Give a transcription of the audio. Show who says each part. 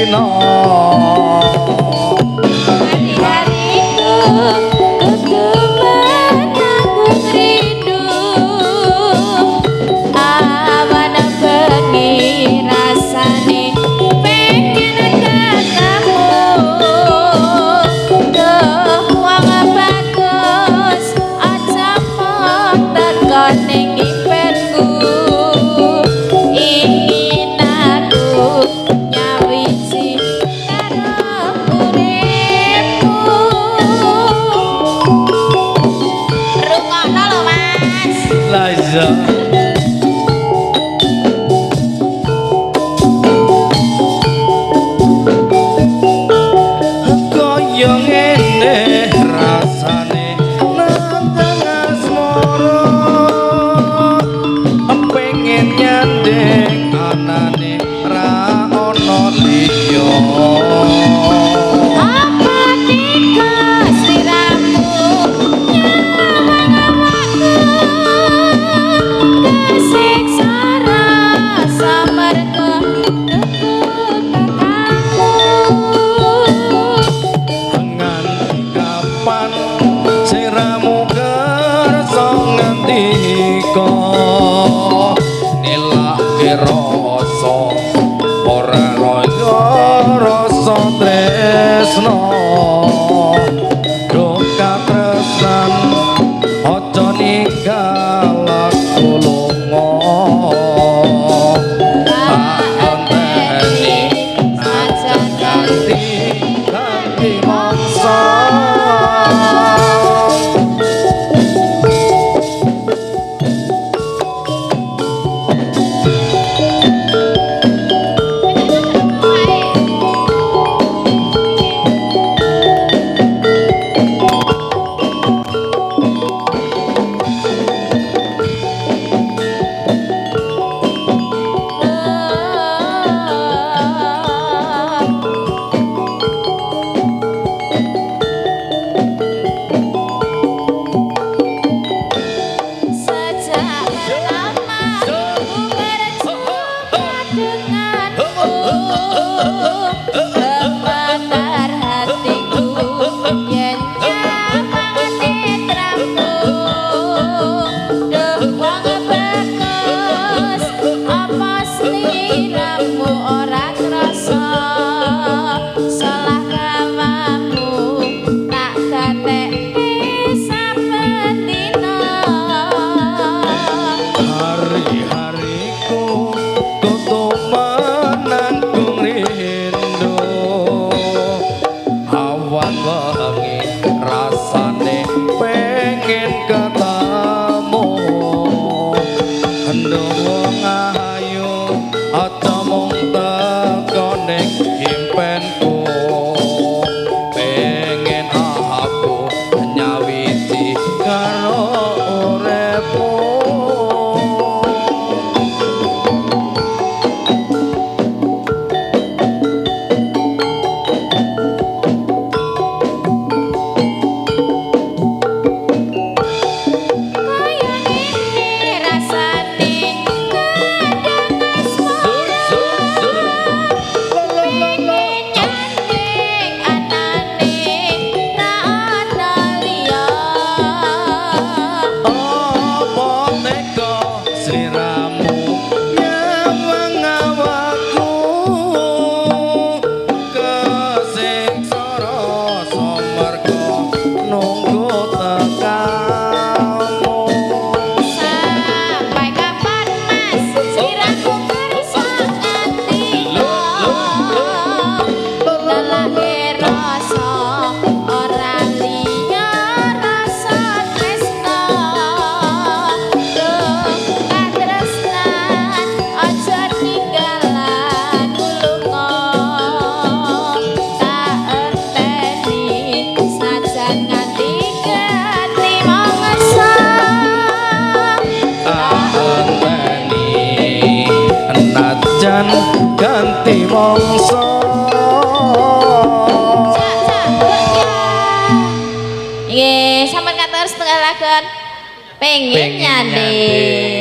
Speaker 1: dina.
Speaker 2: Hari-hariku kudu menanggung rindu, awan bengi rasane pengen ketemu. Duh wong bagus, aja mung teko ning impenku, ingin aku nyawiji karo uripku. Rungokno lho, Mas.
Speaker 1: Lah iya. Kaya ngene rasane nandang asmara, pengen nyanding anane ra ana liya.
Speaker 2: Apa tega sliramu nyawang awakku, kesiksa rasa mergo nunggu tekamu.
Speaker 1: Nganti kapan siramu kersa ngandika, nilake rasa ora raya rasa tresno. Duh katresnan, aja ninggal aku lunga, tak enteni najan ganti ganti mangsa.
Speaker 2: Sejak pertama ku berjumpa denganmu, gemetar hatiku yen nyawang netramu. Duh wong bagus, apa sliramu ora krasa, salah kawamu tak gatekke saben dina.
Speaker 1: Hari-hariku kudu menanggung rindu, awan wengi rasane pengen ketemu. Duh wong ayu, aja mung teko ning impenku, pengen aku nyawiji karo uripmu.
Speaker 2: Kaya ngene rasane kadang asmara, pengen nyanding anane ra ana liya.
Speaker 1: Apa tega sliramu nyawang awakku, kesiksa rasa mergo nunggu tekamu.
Speaker 2: Sampai kapan, Mas, sliramu kersa ngandika, lelake rasa ora liya rasa tresno. Duh katresnan, aja ninggal aku lunga, tak enteni sajan nganti ganti mangsa.
Speaker 1: Tak enteni najan ganti mangsa.
Speaker 2: Cak, cak, ya. Nggih, sampean katur setunggal lagon pengen
Speaker 1: Pengen
Speaker 2: nyanding.